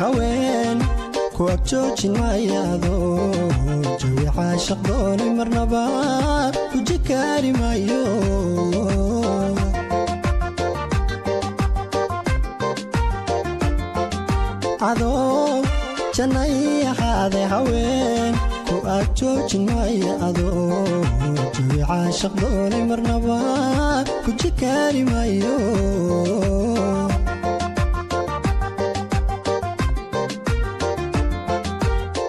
Haween ku agjoojin maayaado, jawi caashaq doonay marnaba ku jikaari maayo. Adoo jannay ahaade, haween ku agjoojin maayo, adoo jawi caashaq doonay marnaba ku jikaari maayo.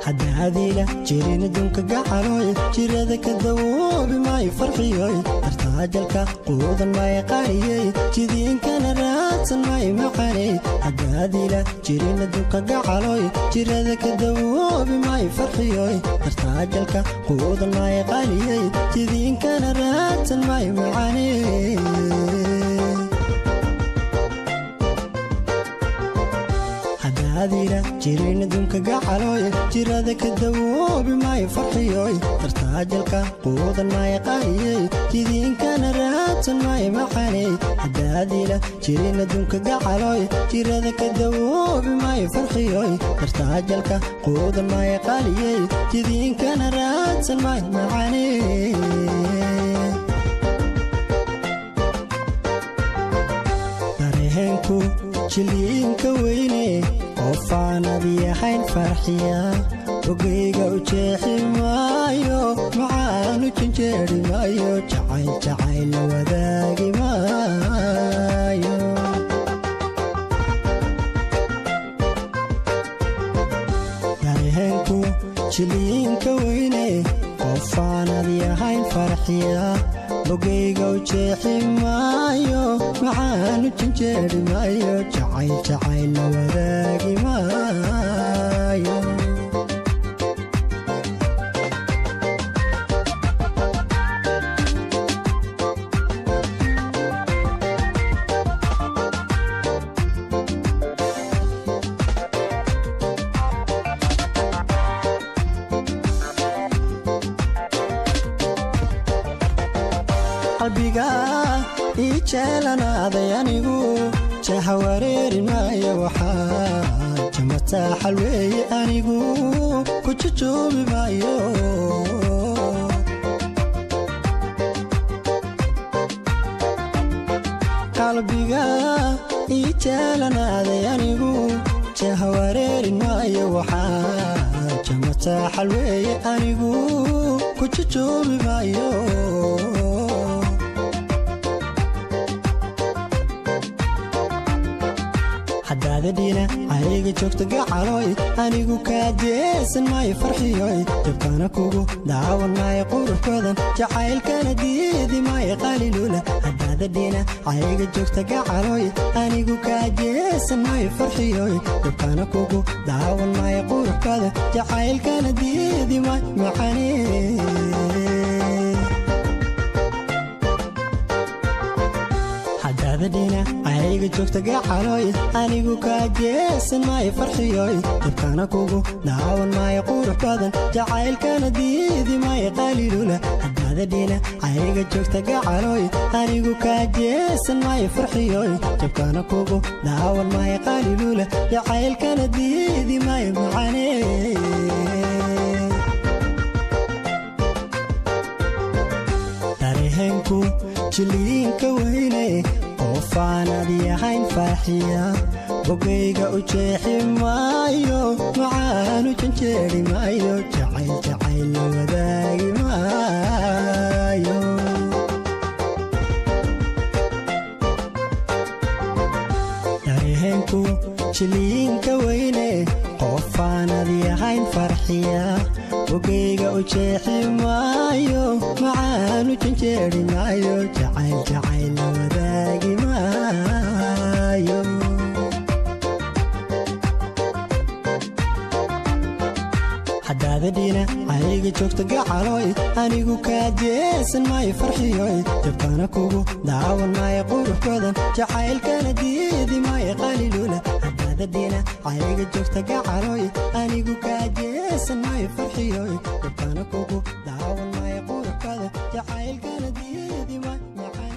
Haddaadiila jirin adduunka gacaloy, jirada ka dawoobi maayo farxiyoy, dartaajalka quudan maayo qariyey, jidiinkana raadsan maayo macaney. Haddaadiila jirin adduunka gacaloy, jirada ka dawoobi maayo farxiyoy, dartaajalka quudan maayo qariyey, jidiinkana raadsan maayo macaney. Haddaadiila jirin adduunka gacaloy, jirada ka dawoobi maayo farxiyoy, dartaajalka quudan maayo qariyey, jidiinkana raadsan maayo macaney. Haddaadiila jirin adduunka gacaloy, jirada ka dawoobi maayo farxiyoy, dartaajalka quudan maayo qaliyey, jidiinkana raadsan maayo macaney. Dareenku jiliinka weyne, qofaanad yahayn farxiya, ogeyga u jeexi maayo, macaanu janjeeri maayo, jacayl jacayl la wadaagi maayo. Dareenku jiliinka weyne, qofaanad yahayn farxiya, bogayga u jeexi maayo, macaanu janjeeri maayo, jacayl jacayl la wadaagi maayo. Qalbiga ii jeelanaaday anigu jaha wareeri maayo, waxaa jamataaxal weeye anigu ku jujuubi maayo. Qalbiga ii jeelanaaday anigu jaha wareeri maayo, waxaa jamataaxal weeye anigu ku jujuubi maayo. Haddaada dhina ayga joogta gacaloy, anigu kaa jeesan maayo farxiyoy, jabkana kugu daawan maayo qurux badan, jacaylkana diidi maayo qalilula. Haddaada dhina ayga joogta gacaloy, anigu kaa jeesan maayo farxiyoy, jabkana kugu daawan maayo qurux badan, jacaylkana diidi maayo macane. Haddaada dhina ayga joogta gacaloy, anigu kaa jeesan maayo farxiyoy, jabkana kugu daawan maayo qurux badan, jacaylkana diidi maayo qalilula. Haddaada dhina ayga joogta gacaloy, anigu kaa jeesan maayo farxiyoy, jabkana kugu daawan maayo qalilula, jacaylkana diidi maayo macane. Dareenku jiliinka weyne, qofaanad yahayn farxiya, bogayga u jeexi maayo, macaanu janjeeri maayo, jacayl jacayl la wadaagi maayo. Dareenku jiliinka weyne, qofaanad yahayn farxiya, bogayga u jeexi maayo, macaanu janjeeri maayo, jacayl jacayl la wadaagi maayo. Haddaada dhina ayga joogta gacaloy, anigu kaa jeesan maayo farxiyoy, jabkana kugu daawan maayo qurux badan, jacaylkana diidi maayo qalilula. Haddaada dhina ayga joogta gacaloy, anigu kaa jeesan maayo farxiyoy, jabkana kugu daawan maayo qurux badan, jacaylkana diidi maayo macane.